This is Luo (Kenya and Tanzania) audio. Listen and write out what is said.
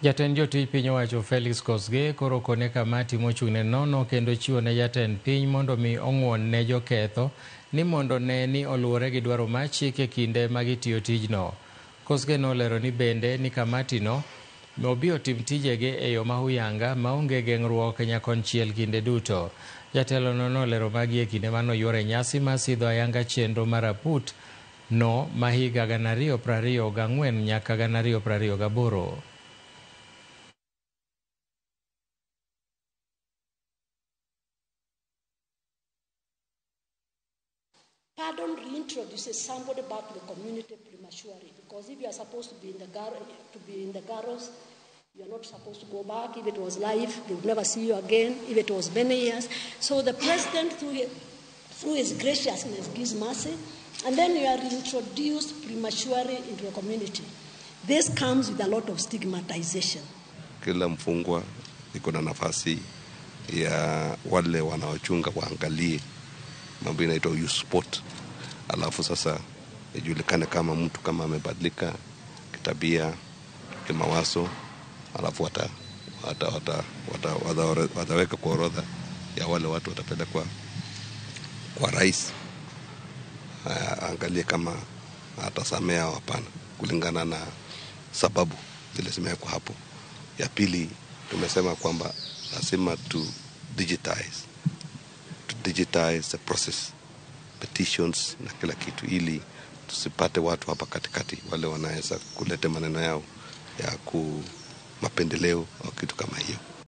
Jatend jotij piny owacho Felix Kosgei koro okone kamati mochung' ne nono kendo chiwo ne jatend piny mondo mi ong'uon ne joketho ni mondo ne ni oluwore gi dwaro mar chik e kinde ma gitiyo tijno. Kosgei nolero ni bende ni kamati no obi otim tijege e yo ma huyanga maonge geng'ruok nyakonchiel kinde duto. Jatelono nolero magi e kinde manoyuoro e nyasi mar sidho ayanga chenro mar aput no ma higa 2024 nyaka 2028. Pardon reintroduces somebody back to the community prematurely, because if you are supposed to be in the to be in the garrows, you are not supposed to go back. If it was life, they would never see you again. If it was many years. So the president, through his graciousness, gives mercy, and then you are reintroduced prematurely into a community. This comes with a lot of stigmatization. Kila mfungwa iko na nafasi ya wale wanaochunga waangalie mambo inaitwa youth sport, alafu sasa ijulikane kama mtu kama amebadilika kitabia, kimawazo, alafu wataweka kwa orodha ya wale watu watapelekwa kwa rais, angalie kama atasamea au hapana kulingana na sababu zile zimewekwa hapo. Ya pili, tumesema kwamba lazima tu digitize, to digitize the process, petitions na kila kitu, ili tusipate watu hapa katikati wale wanaweza kuleta maneno yao ya ku mapendeleo au kitu kama hiyo.